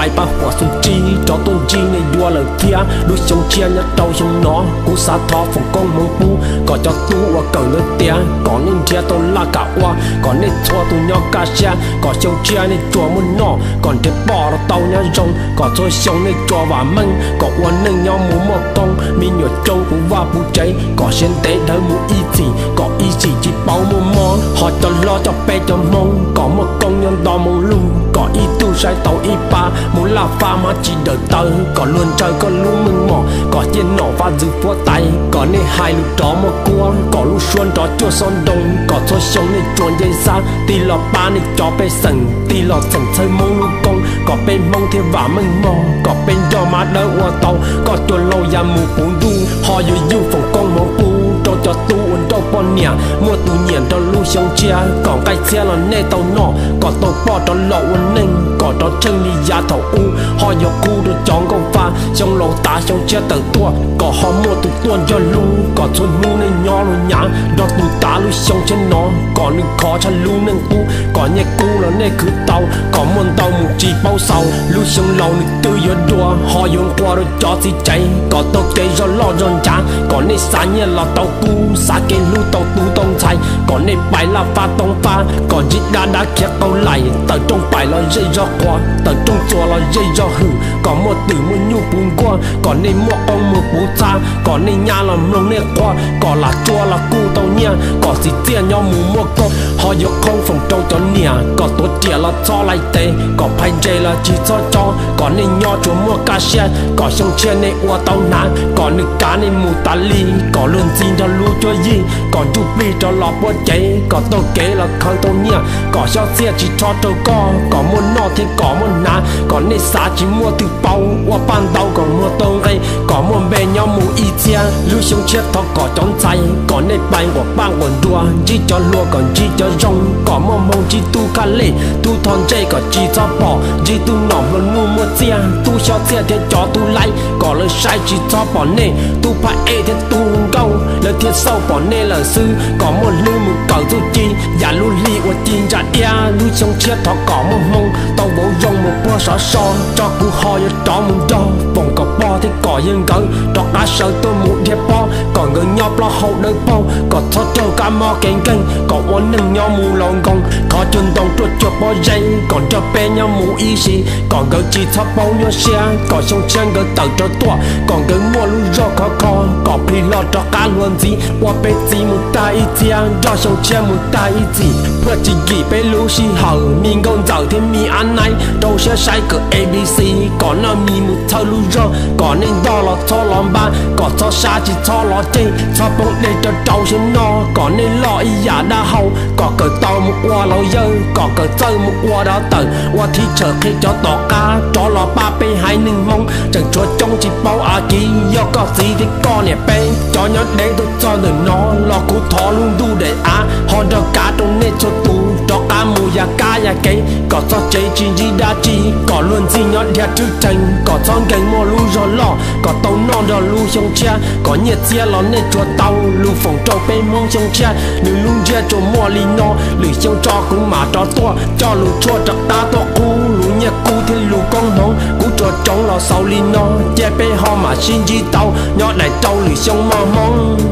Hais pab huam xu tsib rov tuaj ntsib nej dua lawm thiab. Lub xyoo tshiab nyob rau xyoo no, kuv xav thov foom koob hmoov pub kom cov tub uas kawm ntawv tiav kom nej nrhiav tau laj kam ua, kom nej txhua tus nyob kaj siab, kom xyoo tshiab nej tsuas muaj noj, kom nrhiav poj los tau nyob zoo, kom txhua xyoo nej tsuas vam meej, kom ua neej nyob mus muaj koob. Me nyuam coob puv vaj puv tsev, kom siab ntev dhawv mus ib txhis, kom ib txhis tsis paub muaj mob. Ho cov hlob coj peb cov hmoob, kom muaj koob nyob nto moo lug, kom ib tug saib tau ib pab, mus laj fab hmab tsis dawm taw, kom luag ntshaw koj lub meej mom, kom ciaj nom vaj ntxwv puab tais, kom nej hais lus rov muaj kuab, kom lub suab nrov cuaj xob ntoo, kom txhua xyoo nej tsuas nce xab, tig los pab nej cov pej xeem, tig los txheem txhawb hmoob lub koob, kom peb hmoob thiaj vam meej mog, kom peb nrog mab dawb ua tau, koj cua laus ya mus puv ntuj, ho yuav yug foom koob hmoov pub rau cov tub uas nrauj poj niam, muaj tus nyiam nrog lub xyoo tshiab, kom nqaij txhiab los nej tau noj, kom tau poj rov los ua neej, kom rov tsheej li yav thaum ub, ho yuav qub rau cov nkauj vaj, xyoo laus tav xyoo tshiab tawm tuaj, kom ho muaj tus tuaj nrog hlub, kom txhua hnub nej nyob lug nyav, nrog tus tav lub xyoo tshiab no, kom nws khov tshaj lub neej qub, kom nyiaj kub los nej khwv tau, kom muaj ntau mus tsis paub xaus, lub xyoo laus nws twb yuav dua, ho yuav nqua rau cov txiv tsev, kom tau kev zog loj zog ncav, kom nej xav nyiaj los tau kub, xav kev hlub tau tub tau ntxhais, kom nej pais laj fab toob fab, kom ntsib dab dab khiav qaug laim, tawm rooj paim los zej zog qhuav, tawm rooj txuas los zej zog hwm, kom muaj twm muaj nyuj puv nkuaj, kom nej muaj qoob muag puv txha, kom nej nyab los mloog nej quaj, kom lam tsua los kuj tau nyiaj, kom txiv txiaj nyob mus muaj koob, ho yuav qhoob foom rau cov niam, kom tuav riam los txhob laij tes, kom phais ntses los tsis txhob cob, kom nej nyob tsuas muaj kaj siab, kom xyoo tshiab nej ua tau hnav, kom nws kav nej mus tas li, kom luag ntxhi nrog lub cuab yig, kom ntsuj plig rov los puab cev, kom taug kev los khaws tau nyiaj, kom xyob txhiaj tsis txhob raug koj, kom muaj noj thiab kom muaj hnav, kom nej xav tsis muaj twg paub, ua paj ntau kom muag tau nqe, kom muaj npe nyob mus ib txhiab, lub xyoo tshiab thov kom cov ntxhais, kom nej pais nquas paj nquas nruas, ntsib cov hluas kom ntsib cov zoo, kom muaj hmoo ntsib tub khaj lej, tub thov ntsej kom tsis txhob pom, ntsib tub nom hluas nuj muaj txiaj, tub xyob txhiaj thiab cov tub laib, kom lawv saib tsis txhob pom nej, tub phaj ej thiab tub nkauj, lawv thiaj xauj pom nej lawm xwb, kom muaj hlwb mus kawm txuj ci, yam lub hli uas ci ntsa iab, lub xyoo tshiab thov kom muaj hmoo, tau vauv zoo mus puag sov so, tso kuv ho yuav rov mus nrog, foom kom pog thiab kom yawg nkawd, rov qab sawv tuaj mus dhia pob, kom nkawd nyob plaub hau dawb paug, kom txhob raug kab mob kev nkeeg, kom ua neeg nyob mus laus nkoos, thov cuag ntoo ruaj cuag pob zeb, kom nrog peb nyob mus ib sim, kom nkawd tsis txhob paub nyuaj siab, kom xyoo tshiab nkawd tawm rov tuaj, kom nkawd muaj lub zog khov kho, kom plhis hlo rov qab hluas ntxiv, ua peb txiv mus tag ib txhiab, nrog xyoo tshiab mus tag ib txhis, puag tsis kim peb lub sij hawm, me nkauj ntxawm thiab me ab naib, rau siab saib kawm A B C, kom noj mis mus txhawb lub zog, kom nej ntog los txhob los npab, kom txhob sab tsis txhob los ceg, txhob poob dej rau rau siab noj, kom nej loj ib yam dab hau, kom kawm tau mus ua laus yawg, kom kawm txawj mus ua dab tawm, ua thib tshawm qhia cov tom qab, rov los pab peb haiv neeg Hmoob, tseem tshuav coob tsis paub a kiv, yog koj txiv thiab koj niam peb, cov nyob deb tuaj txog ntawm no, los kuv thov lub ntuj daim av, ho nrog kav rau nej txhua tus, rov qab mus ya kab ya kev, kom txog tsev tsis ntsib dab tsi, kom luag ntxhi nyob dhia rwb rhees, kom txhob nkees muaj lub zog loj, kom tau noj nrog lub xyoo tshiab, kom nyiaj txiag los nej tsuas tau, lus foom rau peb Hmoob xyoo tshiab, nws lub ntsiab tsuas muaj li no, lwm xyoo tso kuv mam rov tuaj, coj lus tshuaj rov qab tuaj qub, lus nyiaj kub thiab lus koob hmoov, kuv tsuas tsoov los xaus li no, cia peb ho mam sib ntsib tau, nyob daim rau lwm xyoo moj Hmoob.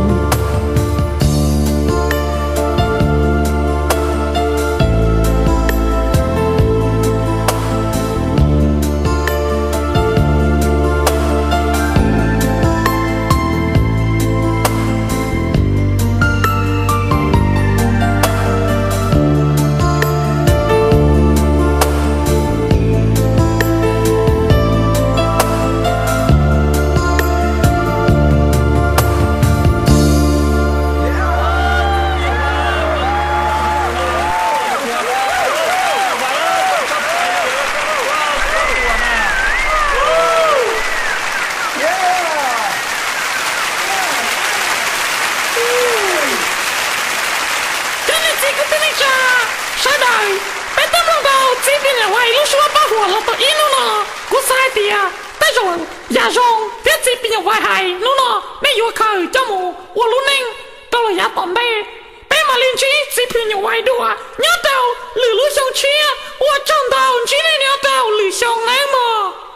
Cov niam txiv kwv tij neej tsa sawv daws, peb twb mloog tau txiv Pi Nyuam Vais lub suab paj huam los tau ib hnub no. Kuv xav hais tias tej zaum yam zoo thiab txiv Pi Nyuam Vais hais hnub no nej yuav khaws coj mus ua lub neej rau lawm yav tom ntej. Peb Mam li ntsib txiv phim nyuj vais dua nyob rau lwm lub xyoo tshiab, ua tsaug ntau, ntsib nej nyob rau lwm xyoo nawb mog.